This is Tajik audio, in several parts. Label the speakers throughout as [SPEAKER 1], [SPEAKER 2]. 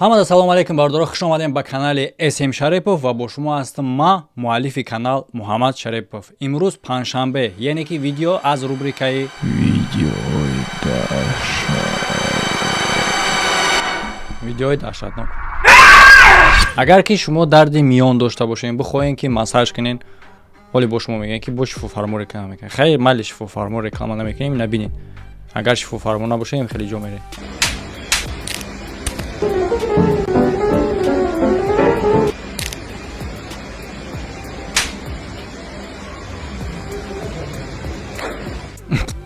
[SPEAKER 1] Ҳамада салому алейкум, бародаро, хуш омадем ба канали СМ Шарипов ва бо шумо ҳастам ма, муаллифи канал Муҳаммад Шарипов. Имрӯз панҷшанбе, яъне ки видео аз рубрикаи
[SPEAKER 2] Видеои даҳшат.
[SPEAKER 1] Видеои даҳшатнок. Агар ки шумо дарди миён дошта бошед, бихоҳем ки массаж кунед, ҳоле бо шумо мегӯям ки бо шифофармо реклама мекунем. Хайр, майли, шифофармо реклама намекунем, набинед. Агар шифофармо набошем, хеле ҷо мерем.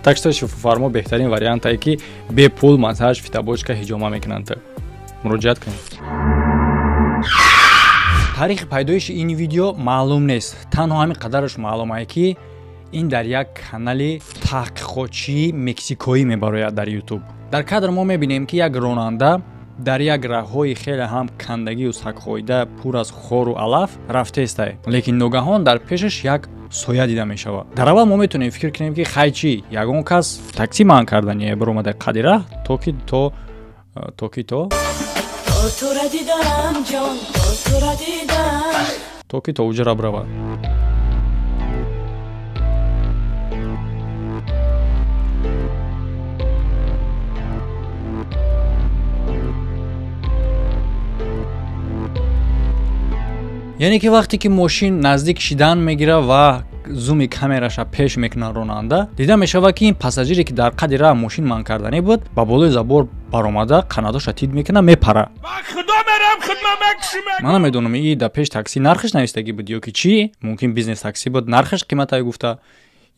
[SPEAKER 1] Так что шифофармо беҳтарин вариантае, ки бепул массаж, фитобочка, ҳиҷома мекунанд. Муроҷиат кунед. Таърихи пайдоиши ин видео маълум нест. Танҳо ҳамин қадараш маълумае, ки ин дар як канали таҳқиқотчии мексикоӣ мебарояд дар Ютуб. Дар кадр мо мебинем, ки як ронанда дар як раҳҳои хеле ҳам кандагию сагхоида, пур аз хору алаф рафтеестай, лекин ногаҳон дар пешаш як соя дида мешавад. Дар аввал мо метавонем фикр кунем, ки хай чӣ, ягон кас таксӣ манъ кардани баромада қади раҳ, то ки то уҷара биравад. Яъне ки вақте ки мошин наздик шидан мегирад ва зуми камераша пеш мекунад ронанда, дида мешавад, ки ин пассажире, ки дар қади раҳ мошин манъ карданӣ буд, ба болои забор баромада, қанадоша тид мекунад, мепара. Ман намедонам, и дар пеш такси нархаш навистагӣ буд ё ки чӣ, мумкин бизнес такси буд, нархаш қиматае гуфта,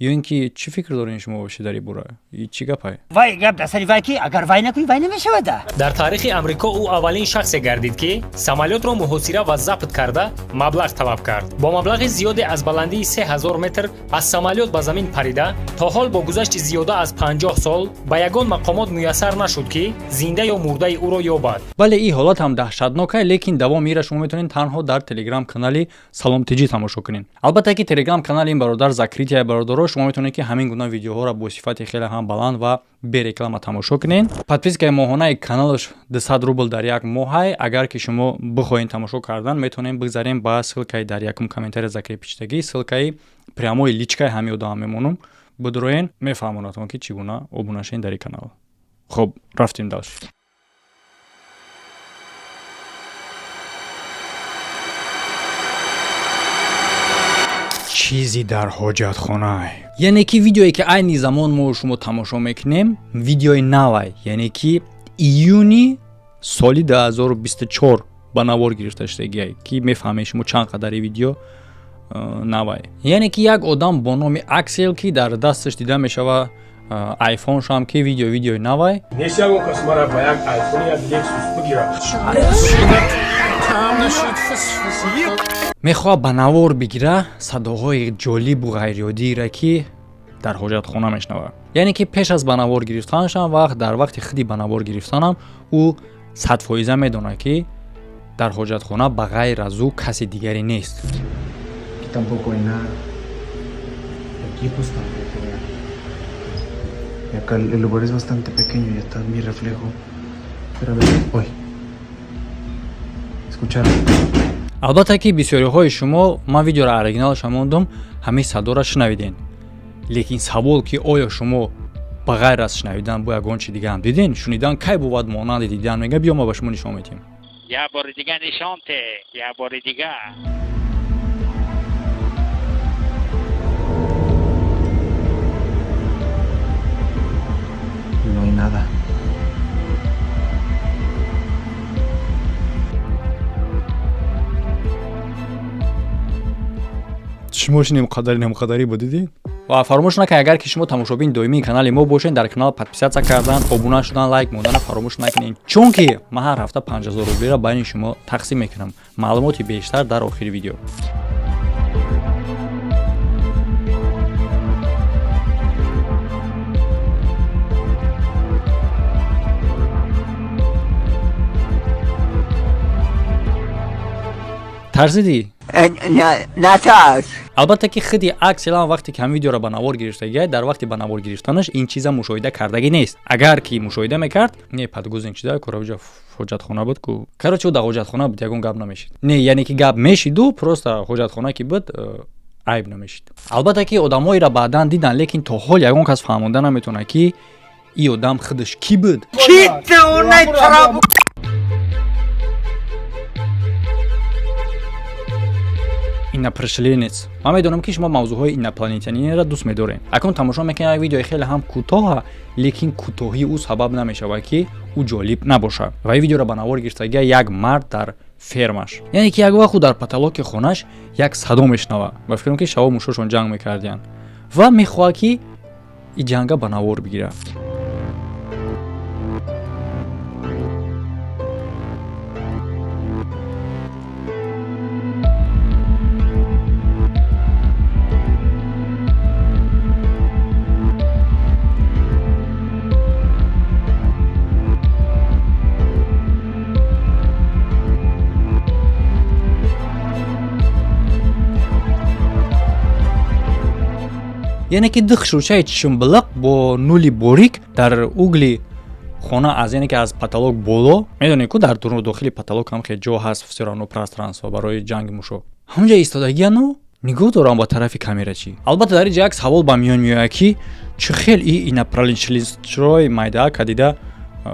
[SPEAKER 1] ё ин ки чӣ фикр дорем шумо вообще дар ин бора? И чӣ гапае?
[SPEAKER 3] Вай гап дар сари вай, ки агар вай накунӣ, вай намешавада.
[SPEAKER 4] Дар таърихи Амрико ӯ аввалин шахсе гардид, ки самолётро муҳосира ва забт карда, маблағ талаб кард. Бо маблағи зиёде аз баландии 3000 метр аз самолёт ба замин парида, то ҳол бо гузашти зиёда аз 50 сол ба ягон мақомот муяссар нашуд, ки зинда ё мурдаи ӯро ёбад.
[SPEAKER 1] Бале, ин ҳолат ҳам даҳшатнок, лекин давоми инра шумо метавонед танҳо дар телеграм канали Салом Тиҷӣ тамошо кунед. Албатта ки телеграм канали ин бародар закрытый, бародаро. Шумо метавонед, ки ҳамин гуна видеоҳоро бо сифати хеле ҳам баланд ва береклама тамошо кунед. Подпискаи моҳонаи каналаш 200 рубл дар як моҳай. Агар ки шумо бихоҳед тамошо кардан, метавонем бигзарем ба ссылкаи дар якум комментария закрепить шидагӣ, ссылкаи прямои личкаи ҳамин одама мемонам, бидуроен, мефаҳмонатон, ки чӣ гуна обуна шавед дар ин канал. Хуб, рафтем дальше. Чизи дар ҳоҷатхона, яъне ки видеое, ки айни замон мо шумо тамошо мекунем, видеои навай, яъне ки июни соли 2024 ба навор гирифта шудагиай, ки мефаҳмед шумо чанд қадари видео навай. Яъне ки як одам бо номи Аксел, ки дар дасташ дида мешава айфоншам, ки видео видеои навай.
[SPEAKER 5] Нест ягон кас мара ба як айфон, як Лексус бигирад.
[SPEAKER 1] Мехоҳад ба навор бигира садоҳои ҷолибу ғайриоддиеро, ки дар ҳоҷатхона мешунавад. Яъне ки пеш аз ба навор гирифтанашам, вақт дар вақти худи ба навор гирифтанам, ӯ 100% медонад, ки дар ҳоҷатхона ба ғайр аз ӯ каси дигаре нест.
[SPEAKER 6] Tampoco hay nada. Aquí pues tampoco, vean. Y acá el lugar es bastante pequeño y está mi reflejo. Pero a ver, hoy. Escucharon.
[SPEAKER 1] Албатта ки бисёриҳои шумо, ман видеоро оригиналаша мондум, ҳамин садоро шунавиден, лекин савол, ки оё шумо ба ғайр аз шунавидан бо ягон чи дигаам диден? Шунидан кай бувад монанди дидан, мега. Биё, ма ба шумо нишон медиҳем.
[SPEAKER 7] Як бори дига нишон те, як бори дига.
[SPEAKER 6] No hay nada.
[SPEAKER 1] Шумо шинем қадари намқадарӣ будидӣ. Ва фаромӯш накунед, агар ки шумо тамошобини доимии канали мо бошед, дар канал подписаться кардан, обуна шудан, лайк мондана фаромӯш накунед, чунки ман ҳар ҳафта 5000 рублиро байни шумо тақсим мекунам. Маълумоти бештар дар охири видео. Тарсидӣ?
[SPEAKER 3] Натарс.
[SPEAKER 1] Албатта ки худи Акселам вақте ки ҳамин видеоро ба навор гирифтагиай, дар вақти ба навор гирифтанаш ин чиза мушоҳида кардагӣ нест. Агар ки мушоҳида мекард, не, подгузник чида коравҷа ҳоҷатхона буд ку. Короче, ӯ дар ҳоҷатхона буд, ягон гап намешид. Не, яъне ки гап мешиду, просто ҳоҷатхона ки буд, айб намешид. Албатта ки одамоеро баъдан дидан, лекин то ҳол ягон кас фаҳмонда наметавонад, ки и одам худаш кӣ буд. Инопришеленец. Ман медонам, ки шумо мавзӯъҳои инопланетяниро дӯст медоред. Акнун тамошо мекунед як видеои хеле ҳам кӯтоҳа, лекин кӯтоҳии ӯ сабаб намешавад, ки ӯ ҷолиб набошад. Ва ин видеоро ба навор гирифтагия як мард дар фермаш. Яъне ки як вақт ӯ дар потолоки хонаш як садо мешунавад. Ба фикрам, ки шаво мушошон ҷанг мекардиянд, ва мехоҳад, ки ин ҷанга ба навор бигирад. Яъне ки ду хушрӯчаи чишмбилиқ бо нули борик дар угли хона, аз, яъне ки аз потолок боло. Медонед ку, дар дохили потолок ҳам хел ҷо ҳаст, всё равно пространство барои ҷанги мушо. Ҳамонҷа истодагияну нигоҳ дорам ба тарафи камерачӣ. Албатта, дар инҷа як савол ба миён меояд, ки чӣ хел и инопланетяничаҳои майдаака дида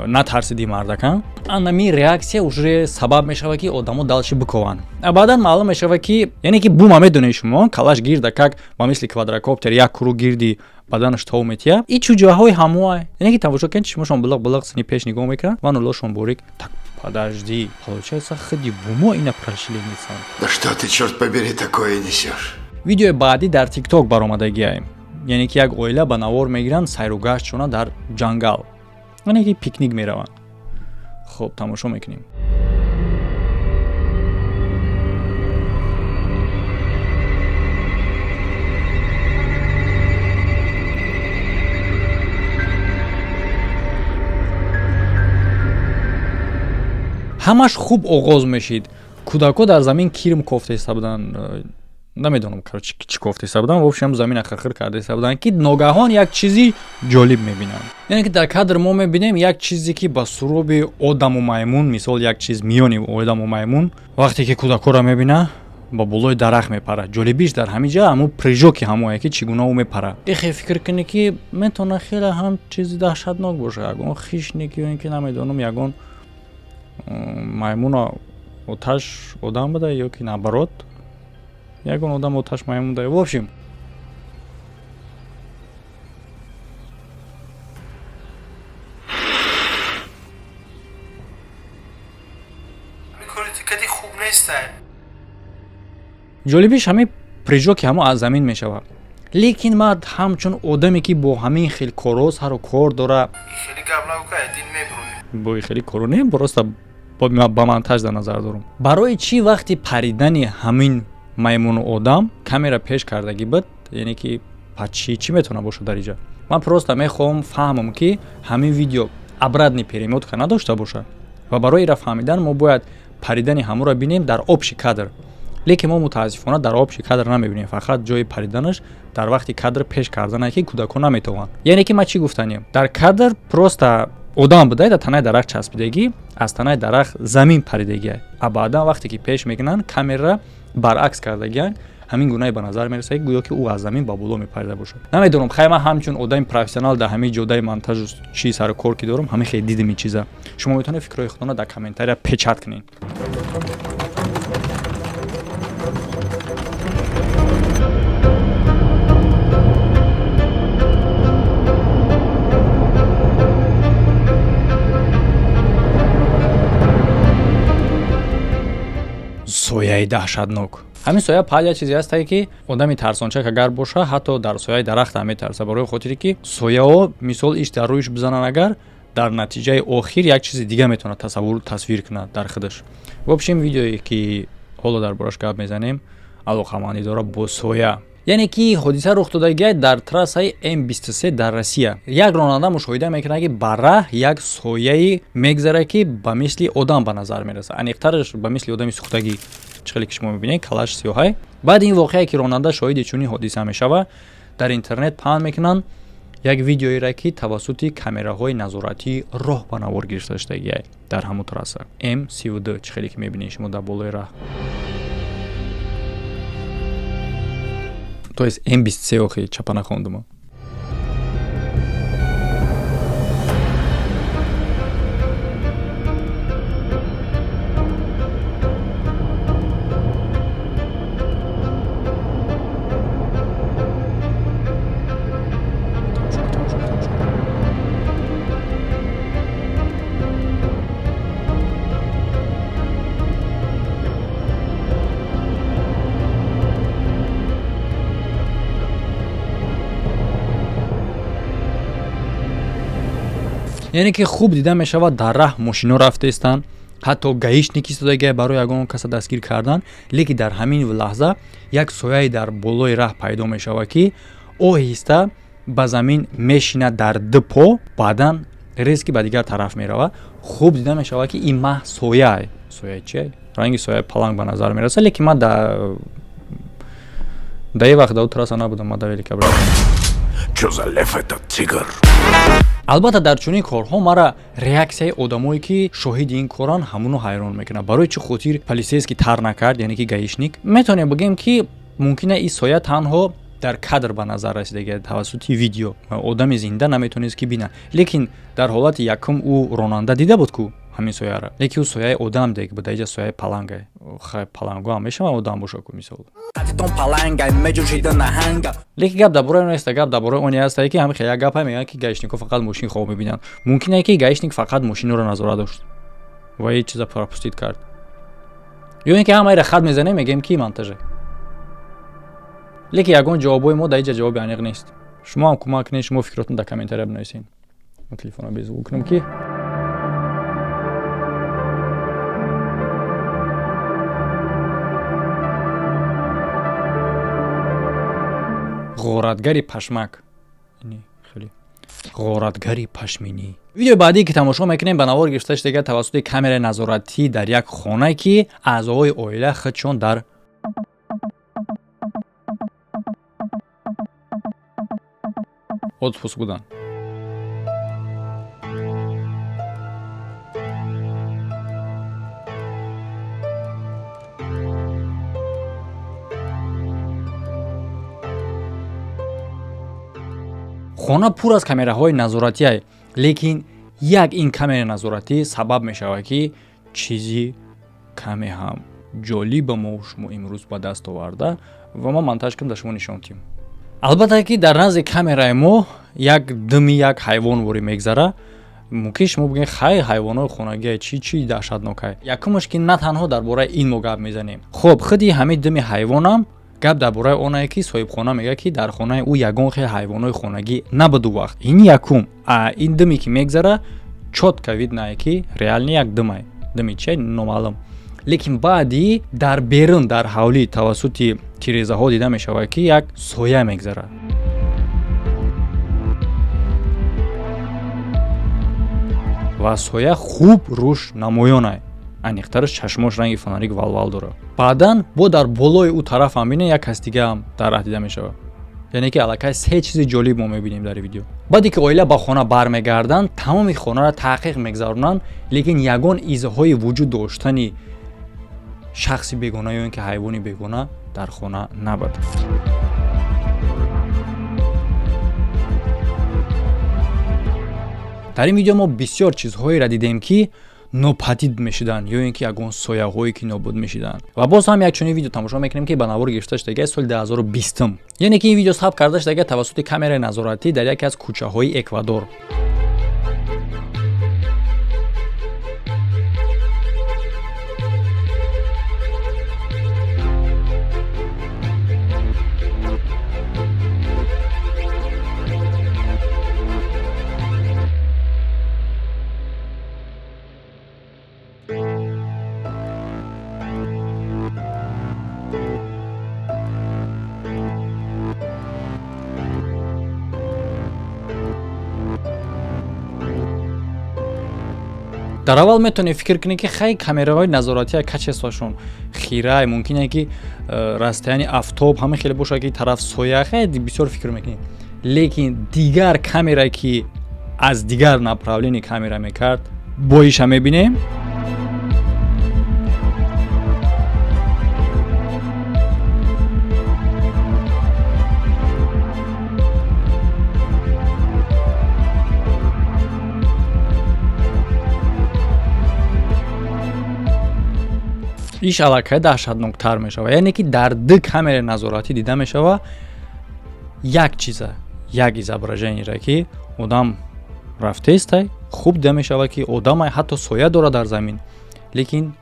[SPEAKER 1] натарсиди мардакам. Анами реаксия уже сабаб мешавад, ки одамо дальше бикованд. Баъдан маълум мешавад, ки, яъне ки бума, медонед шумо, калаш гирда, как ба мисли квадрокоптер як круг гирди баданаш тов метия. И чуҷоҳои ҳамоа, яъне ки тамошо кунед, чишмошон билиқ билиқ сини пеш нигоҳ мекунад ва нулошон борик. Так, подожди, получается, худи бумо инопришеленецанд.
[SPEAKER 8] Да что ты, черт побери, такое несешь?
[SPEAKER 1] Видеои баъдӣ дар Тикток баромадагиаем. Яъне ки як оила ба навор мегиранд сайру гаштшона дар ҷангал, яъне ки пикник мераванд. Хуб, тамошо мекунем. Ҳамаш хуб оғоз мешид. Кӯдакҳо дар замин кирм кофтаиста буданд, намедонам, короче, чӣ кофтаиста буданд, в общем, замина хирхир кардаиста буданд, ки ногаҳон як чизи ҷолиб мебинанд. Яъне ки дар кадр мо мебинем як чизе, ки ба суруби одаму маймун, мисол, як чиз миёни одаму маймун. Вақте ки кӯдакҳоро мебина, ба болои дарахт мепарад. Ҷолибиш дар ҳамин ҷа ҳамун прыжоки ҳамое, ки чӣ гуна ӯ мепарад. Ихе фикр кунӣ, ки метавона хеле ҳам чизи даҳшатнок бошад, ягон хищник ё ин ки, намедонам, ягон маймуна оташ одам буда ё ки наоборот, ягон одам оташ маймун да. В общем, ҷолибиш ҳамин прыжоки ҳамо аз замин мешавад. Лекин ман ҳамчун одаме, ки бо ҳамин хел корҳо сару кор дора, бо хеле коро не, просто ба монтаж дар назар дорам, барои чӣ вақти паридани ҳамин маймуну одам камера пеш кардагӣ буд? Яъне ки чӣ чӣ метавона бошад дар иҷа? Ман просто мехоҳам фаҳмам, ки ҳамин видео обратный перемотка надошта бошад, ва барои ира фаҳмидан мо бояд паридани ҳамонро бинем дар общий кадр. Лекин мо мутаассифона дар общий кадр намебинем, фақат ҷои париданаш дар вақти кадр пеш кардане, ки кӯдакҳо наметавонанд. Яъне ки ман чӣ гуфтанем: дар кадр просто одам буда, дар танаи дарахт часпидагӣ, аз танаи дарахт замин паридагия, а баъдан вақте ки пеш мекунанд, камера баръакс кардагиянд, ҳамин гунае ба назар мерасад, гӯё ки ӯ аз замин ба боло мепарида бошад. Намедонам, хай, ман ҳамчун одами профессионал дар ҳамин ҷодаи монтажу чи сару кор ки дорам, ҳамин хеле дидим ин чиза. Шумо метавонед фикрҳои худона дар комментария печать кунед. Сояи даҳшатнок. Ҳамин соя паҳл як чизе ҳастае, ки одами тарсончак агар боша, ҳатто дар сояи дарахт ҳам метарса, барои хотире ки сояҳо, мисол, иш дар рӯиш бизананд, агар дар натиҷаи охир як чизи дига метавонад тасаввур тасвир кунад дар худаш. В общем, видеое, ки ҳоло дар бораш гап мезанем, алоқамандӣ дорад бо соя. Яъне ки ҳодиса рух додагиай дар трассаи М23 дар Россия. Як ронанда мушоҳида мекунад, ки ба раҳ як сояи мегзарад, ки ба мисли одам ба назар мерасад, аниқтараш, ба мисли одами сӯхтагӣ. Чӣ хеле ки шумо мебинед, калаш сиёҳай. Баъди ин воқеае ки ронанда шоҳиди чунин ҳодиса мешавад, дар интернет паҳн мекунанд як видеоеро, ки тавассути камераҳои назоратии роҳ ба навор гирифта шудагиай дар ҳамун трасса М32, чӣ хеле ки мебинед шумо дар болои раҳ, то есть М23. Охи, чапа нахондума. Яъне ки хуб дида мешавад, дар раҳ мошино рафтаистанд, ҳатто гаишник истодагия барои ягон каса дастгир кардан, лекин дар ҳамин лаҳза як сояе дар болои раҳ пайдо мешавад, ки оҳиста ба замин мешинад дар ду по, баъдан резки ба дигар тараф меравад. Хуб дида мешавад, ки ин маҳ сояе. Сояи чи? Ранги сояи паланг ба назар мерасад, лекин ман да ин вақт дар трасса набудам, ман да велика.
[SPEAKER 8] Чё за лев этот тигр?
[SPEAKER 1] Албатта, дар чунин корҳо мара реаксияи одамое, ки шоҳиди ин коранд, ҳамуно ҳайрон мекунад. Барои чӣ хотир полицейский тар накард, яъне ки гаишник? Метавонем бигӯем, ки мумкина ин соя танҳо дар кадр ба назар расидага, тавассути видео одами зинда наметавонист ки бинад, лекин дар ҳолати якум ӯ ронанда дида буд ку ҳамин сояро, лекин ӯ сояи одам дег буда, иҷа сояи паланга. Хай, паланго ҳам мешавад одам боша ку, мисол. Лекин гап дар бораи он неста, гап дар бораи оне ҳаста, ки ҳами хел як гапа мегӯянд, ки гаишникҳо фақат мошин хоб мебинанд. Мумкин ки гаишник фақат мошинро назора дошт ва ҳеҷ чиза пропустить кард, ё ин ки ҳамаеро хат мезанем, мегӯем, ки монтаже. Лекин ягон ҷавобҳои мо дар иҷа ҷавоби аниқ нест. Шумо ҳам кӯмак кунед, шумо фикротон дар комментария бинависед. Телефонро безвук кунам, ки ғоратгари пашмак, хеле ғоратгари пашминӣ. Видеои баъдие ки тамошо мекунем, ба навор гирифта шудага тавассути камераи назоратӣ дар як хона, ки аъзоҳои оила худшон дар отпуск буданд. Хона пур аз камераҳои назоратие, лекин як ин камераи назоратӣ сабаб мешавад, ки чизи каме ҳам ҷолиба мо шумо имрӯз ба даст оварда ва ман монтаж кунам, дар шумо нишон диҳем. Албатта, ки дар назди камераи мо як дими як ҳайвон ворӣ мегзара. Мумкин шумо бигӯед: хай, ҳайвонҳои хонагия, чӣ чӣ даҳшатнокай? Якумаш, ки на танҳо дар бораи ин мо гап мезанем. Хоб, худи ҳамин дими ҳайвонам гап дар бораи оне, ки соҳибхона мегӯяд, ки дар хонаи ӯ ягон хел ҳайвонҳои хонагӣ набуду вақт. Ин якум. А ин дыме ки мегзара, чётко видно, ки реально як дымай. Дыми чи, номаълум, лекин баъди дар берун, дар ҳавлӣ, тавассути тирезаҳо дида мешавад, ки як соя мегзарад ва соя хуб рӯш намоёнай, аниқтараш чашмош ранги фонарик валвал дорад. Баъдан бо дар болои ӯ тараф ҳам бинед, як кас дигаам дар раҳ дида мешавад. Яъне ки аллакай се чизи ҷолиб мо мебинем дар видео. Баъде ки оила ба хона бармегарданд, тамоми хонаро таҳқиқ мегзаронанд, лекин ягон изҳои вуҷуд доштани шахси бегона ё ин ки ҳайвони бегона дар хона набуд. Дар ин видео мо бисёр чизҳоеро дидем, ки нопадид мешуданд ё ин ки ягон сояҳое, ки нобуд мешуданд. Ва боз ҳам як чунин видео тамошо мекунем, ки ба навор гирифта шудагиаст соли 2020, яъне ки ин видео сабт карда шудагиа тавассути камераи назоратӣ дар яке аз кӯчаҳои Эквадор. Дар аввал метавонӣ фикр кунӣ, ки хай, камераҳои назоратия качествошон хирай, мумкине ки расстояние афтоб ҳама хеле бошад, ки тараф соя, хай, бисёр фикр мекунӣ. Лекин дигар камера, ки аз дигар направление камера мекард, боиша мебинем. Иш аллакай даҳшатноктар мешавад, яъне ки дар ду камераи назоратӣ дида мешавад як чиза, як изображениеро, ки одам рафтестай, хуб дида мешавад, ки одамай, ҳатто соя дорад дар замин, лекин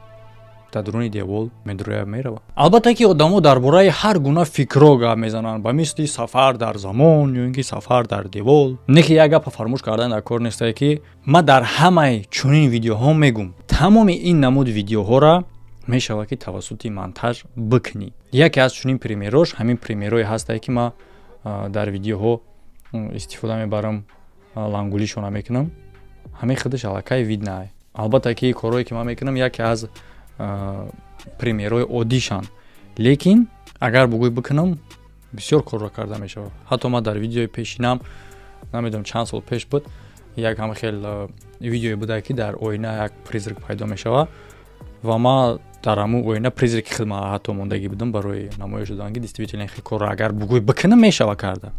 [SPEAKER 1] дар дуруни девол медурояд, меравад. Албатта ки одамо дар бораи ҳар гуна фикрро гап мезананд, ба мисли сафар дар замон ё ин ки сафар дар девол. Не ки як гапа фаромӯш кардан дар кор нестае, ки ман дар ҳамаи чунин видеоҳо мегум: тамоми ин намуд видеоҳоро мешавад, ки тавассути монтаж бикунӣ. Яке аз чунин примерош ҳамин примерое ҳастае, ки ман дар видеоҳо истифода мебарам, лангулишона мекунам. Ҳамин худаш аллакай видно. Албатта ки корҳое, ки ман мекунам, яке аз примерҳои оддишанд, лекин агар бугӯй бикунам, бисёр корро карда мешавад. Ҳатто ман дар видеои пешинам, намедонам, чанд сол пеш буд, як ҳама хел видеое буда, ки дар оина як призрак пайдо мешавад ва ман дар ҳамун оина призраки худма ҳатто мондагӣ будам барои намоиш додан, ки действительно хел корро агар бугӯй бикунам, мешава карда.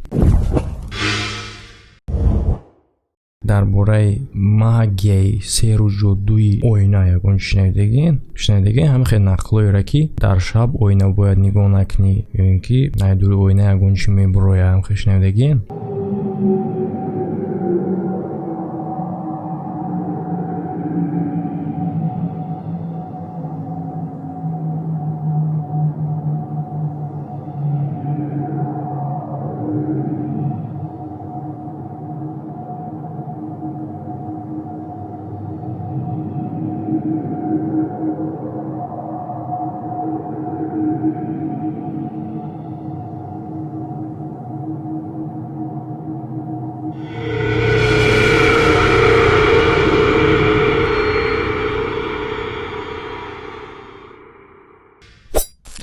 [SPEAKER 2] Дар бораи магияи сеҳру ҷодуи оина ягон шунавидагиен? Шунавидагиен ҳамин хел нақлҳоеро, ки дар шаб оина бояд нигоҳ накунӣ ё ин ки найдури оина ягон чӣ мебурояд? Ҳамин хел шунавидагиен?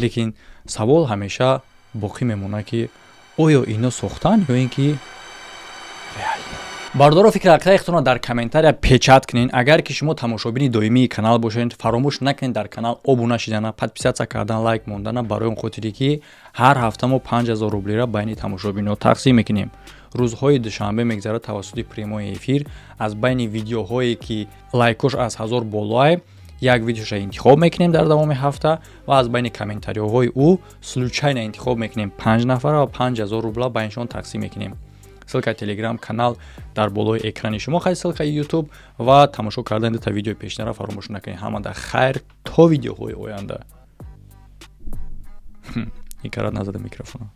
[SPEAKER 1] Лекин савол ҳамеша боқӣ мемонад, ки оё ино сохтанд ё ин ки реально. Бардоро, фикри ақидаи худтонро дар комментария печать кунед. Агар ки шумо тамошобини доимии канал бошед, фаромӯш накунед дар канал обуна шидана, подписаться кардан, лайк мондана, барои он хотире ки ҳар ҳафта мо 5000 рублира байни тамошобинҳо тақсим мекунем. Рӯзҳои душанбе мегзарад тавассути прямой эфир. Аз байни видеоҳое, ки лайкош аз 1000 болоай, як видеоша интихоб мекунем дар давоми ҳафта ва аз байни комментариҳои ӯ случайно интихоб мекунем панҷ нафара ва 5000 рубла байнишон тақсим мекунем. Ссылкаи телеграм канал дар болои экрани шумо, хай, ссылкаи ютуб ва тамошо кардани дута видеои пешинара фаромӯш накунед. Ҳамада хайр, то видеоҳои оянда. Икарат назада микрофона.